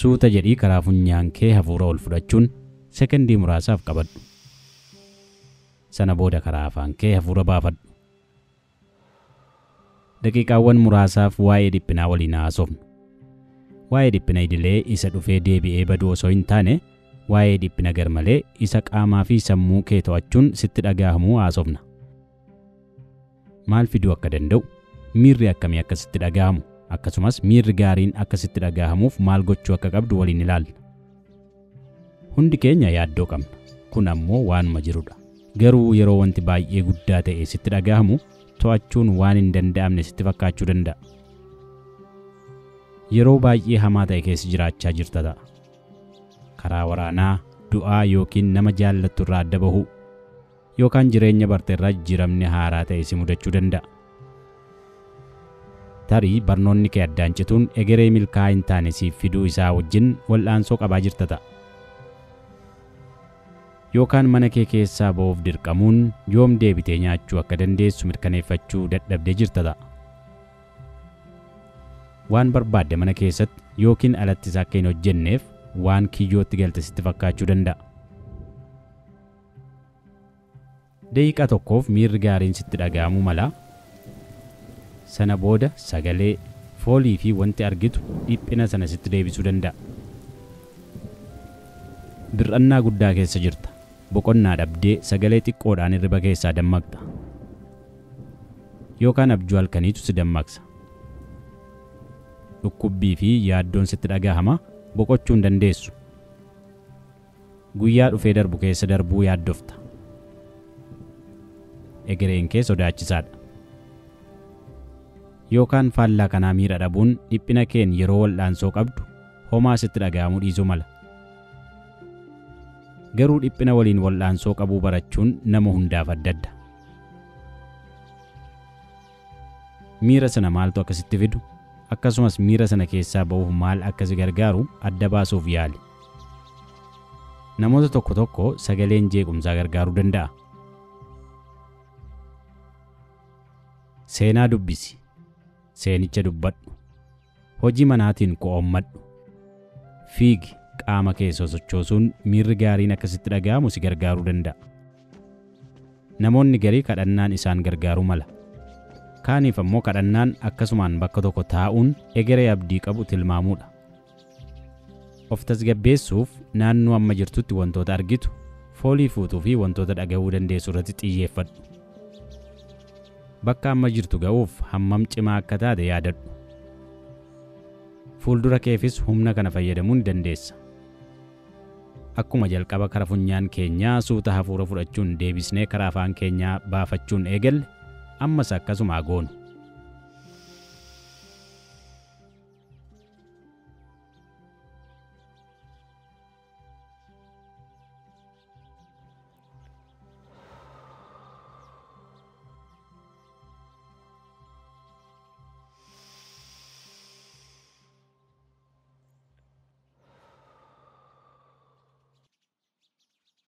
Suuta jedhii karaa funyaan kee hafuura ol fudhachuun sekondii muraasaaf qabadhu. Sana booda karaa afaan kee hafuura baafadhu. Daqiiqaawwan muraasaaf waa'ee dhiphinaa waliin haasofnu. Waa'ee dhiphina idilee isa dhufee deebi'ee baduu osoo hin taane, waa'ee dhiphina garmalee isa qaamaa fi sammuu kee to'achuun sitti dhaga'amuu haasofna. Maal fiduu akka danda'u, miirri akkamii akka sitti dhaga'amu, akkasumas miirri gaariin akka sitti dhaga'amuuf maal gochuu akka qabdu waliin ilaalla. Hundi keenya yaaddoo qabna. Kun ammoo waanuma jirudha. Garuu yeroo wanti baay'ee guddaa ta'e sitti dhaga'amu to'achuun waan hin danda'amne sitti fakkaachuu danda'a. Yeroo baay'ee hamaa ta'e keessa jiraachaa jirta ta'a. Karaa waraanaa, du'aa yookiin nama jaallattu irraa adda bahuu yookaan jireenya barte irraa jijjiiramni haaraa ta'e si mudachuu danda'a. Tarii barnoonni kee addaan cituun egeree milkaa'aa hin taane siif fiduu isaa wajjin wal'aansoo qabaa jirta ta'a. Yookaan mana kee keessaa ba'uuf dirqamuun yoom deebitee nyaachuu akka dandeessu mirkaneeffachuu dadhabdee jirta ta'a. Waan barbaadde mana keessatti yookiin alattis akka hin hojjenneef waan kiyyootti galte sitti fakkaachuu danda'a. Daqiiqaa tokkoof miirri gaariin sitti dhaga'amuu mala. Sana booda sagalee, foolii fi wanti argitu dhiphina sana sitti deebisuu danda'a. Bir'annaa guddaa keessa jirta. Boqonnaa dhabdee sagalee xiqqoodhaan hirriba keessaa dammaqxa. Yookaan abjuu halkaniitu si dammaqsa. Dhukkubbii fi yaaddoon sitti dhaga'ama, boqochuu hin dandeessu. Guyyaa dhufee darbu keessa darbuu yaaddofta. Egereen kee sodaachisaadha. Yookaan faallaa kanaa miira dhabuun dhiphina keen yeroo wal'aansoo qabdu homaa sitti dhaga'amuu dhiisuu mala. Garuu dhiphina waliin wal'aansoo qabuu barachuun nama hundaaf adda adda. Miira sana maaltu akka sitti fidu, akkasumas miira sana keessaa ba'uuf maal akka si gargaaru adda baasuuf yaali. Namoota tokko tokko sagaleen jeequmsaa gargaaruu danda'a. Seenaa dubbisi. Seenicha dubbadhu. Hojii manaatiin qo'ommadhu. Fiigi, qaama kee sosochoosuun miirri gaariin akka sitti dhaga'amu si gargaaruu danda'a. Namoonni garii kadhannaan isaan gargaaruu mala. Kaaniif ammoo kadhannaan akkasumaan bakka tokko taa'uun egeree abdii qabu tilmaamuudha. Of tasgabbeessuuf naannoo amma jirtutti wantoota argitu, foolii fuutuu fi wantoota dhaga'uu dandeessu irratti xiyyeeffadhu. Bakka amma jirtu ga'uuf hammam cimaa akka taate yaadadhu. Fuuldura keefis humna kana fayyadamuu ni dandeessa. Akkuma jalqaba kara funyaan keenyaa suuta hafuura fudhachuun deebisnee karaa afaan keenyaa baafachuun eegalle, ammas akkasuma goonu.